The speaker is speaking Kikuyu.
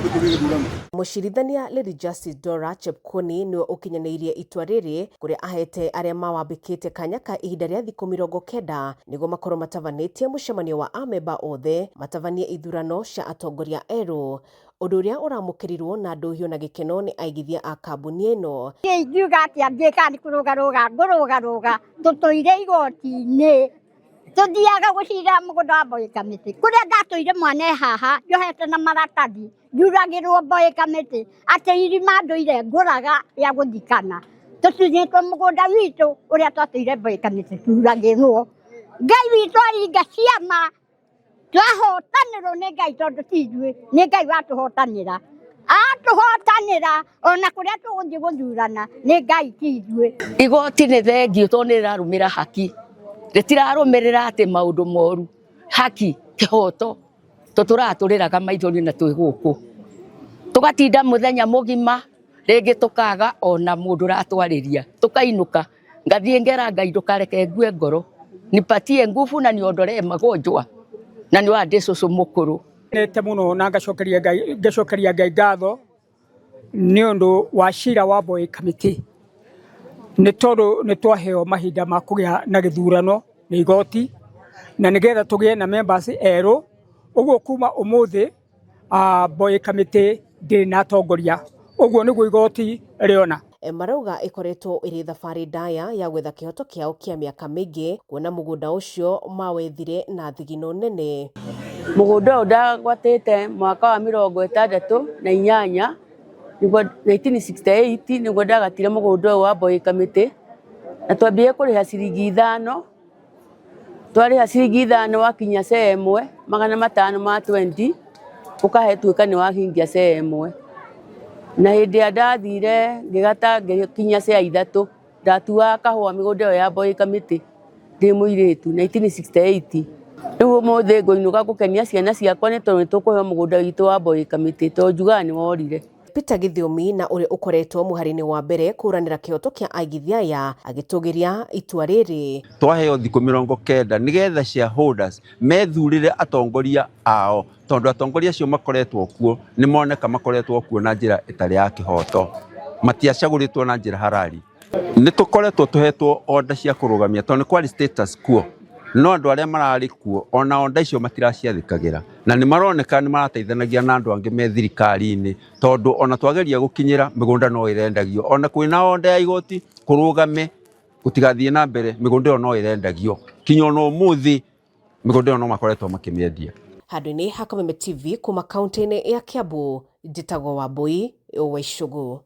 Tũthiĩ gĩthurano. Mũcirithania Lady Justice Dora Chepkwony nĩwe ũkinyanĩirie itua rĩrĩ kũrĩa ahete arĩa mawambĩkĩte kanya ka ihinda rĩa thikũ 90 nĩguo makorwo matabanĩtie mũcemanio wa amemba othe matabanie ithurano cia atongoria erũ, ũndũ ũrĩa ũramũkĩrirwo na ndũhiũ na gĩkeno nĩ aigithia a kambuni ĩno. Niĩ ingiuga atĩa ngĩka nĩ kũrũgarũga ngũrũgarũga tũtũire igoti-inĩ tũthiaga gũcira mũgũnda wa Mboĩ Kamĩtĩ kũrĩa ndatũire mwana e haha njohete na maratathi njuragĩrwo Mboĩ Kamĩtĩ atĩ irima ndũire ngũraga rĩa gũthikana tũtunyĩtwo mũgũnda witũ ũrĩa twatũire Mboĩ Kamĩtĩ turagĩrwo Ngai witũ aringa ciama twahotanĩrwo nĩ Ngai tondũ ti ithuĩ nĩ Ngai watũhotanĩra atũhotanĩra ona kũrĩa tũgũthiĩ gũthurana nĩ Ngai ti ithuĩ. Igoti nĩ thengiũ tondũ nĩ rĩrarũmĩra haki, rĩtirarũmĩrĩra atĩ maũndũ moru, haki, kĩhoto, tũtũraga tũrĩraga maithori na twĩ gũkũ, tũgatinda mũthenya mũgima rĩngĩ tũkaga ona mũndũ ũratwarĩria, tũkainũka. Ngathiĩ ngera Ngai ndũkareke ngue ngoro, nipatie nguvu na niondolee magonjwa, na nĩ wa ndĩ cũcũ mũkũrũ. Nete mũno na ngacokeria Ngai ngacokeria Ngai ngatho nĩ ũndũ wa cira wa Mboĩ Committee nĩ tondũ nĩ twaheo mahinda ma kũgĩa na gĩthurano nĩ igoti na nĩgetha tũgĩe na members erũ, ũguo kuma ũmũthĩ Mboĩ Committee ndĩrĩ na atongoria, ũguo nĩguo igoti rĩona. Marauga ĩkoretwo ĩrĩ thabarĩ ndaya ya gwetha kĩhoto kĩao kĩa mĩaka mĩingĩ kuona mũgũnda ũcio mawethire na thigino nene. Mũgũnda ũyũ ndagwatĩte mwaka wa 68 nĩguo 1968 nĩguo ndagatire mũgũnda ũyũ wa Mboĩ Kamĩtĩ na twambire kũrĩha ciringi 5. Twarĩha ciringi 5 wakinyia cee ĩmwe 500 ma twenty ũkahetuĩka nĩ wahingia cee ĩmwe. Na hĩndĩ ĩrĩa ndathire ngĩgata ngĩkinyia cea 3 ndatuaga kahũa mĩgũnda ĩyo ya Mboĩ Kamĩtĩ ndĩ mũirĩtu 1968. Rĩu ũmũthĩ ngũinũka gũkenia ciana ciakwa nĩ tondũ nĩ tũkũheo mũgũnda witũ wa Mboĩ Kamĩtĩ tondũ njugaga nĩ worire. Peter Gĩthiomi na ũrĩa ũkoretwo mũhari-inĩ wa mbere kũhũranĩra kĩhoto kĩa aigithia aya agĩtũgĩria itua rĩrĩ. Twaheo thikũ 90 nĩgetha shareholders methurĩre atongoria ao tondũ atongoria acio makoretwo kuo nĩ moneka makoretwo kuo na njĩra ĩtarĩ ya kĩhoto, matiacagũrĩtwo na njĩra harari. Nĩ tũkoretwo tũhetwo order cia kũrũgamia tondũ nĩ kwarĩ status quo no andũ arĩa mararĩ kuo ona order icio matiraciathĩkagĩra na nĩ maroneka nĩ marateithanagia na andũ angĩ me thirikari-inĩ tondũ ona twageria gũkinyĩra mĩgũnda no ĩrendagio ona kwĩna order ya igoti kũrũgame gũtigathiĩ na mbere mĩgũnda ĩyo no ĩrendagio kinya ona ũmũthĩ mĩgũnda ĩyo no makoretwo makĩmĩendia. Handũ-inĩ ha Kameme TV kuma kaunti-inĩ ya Kiambu, njĩtagwo Wambui wa Icũgũ.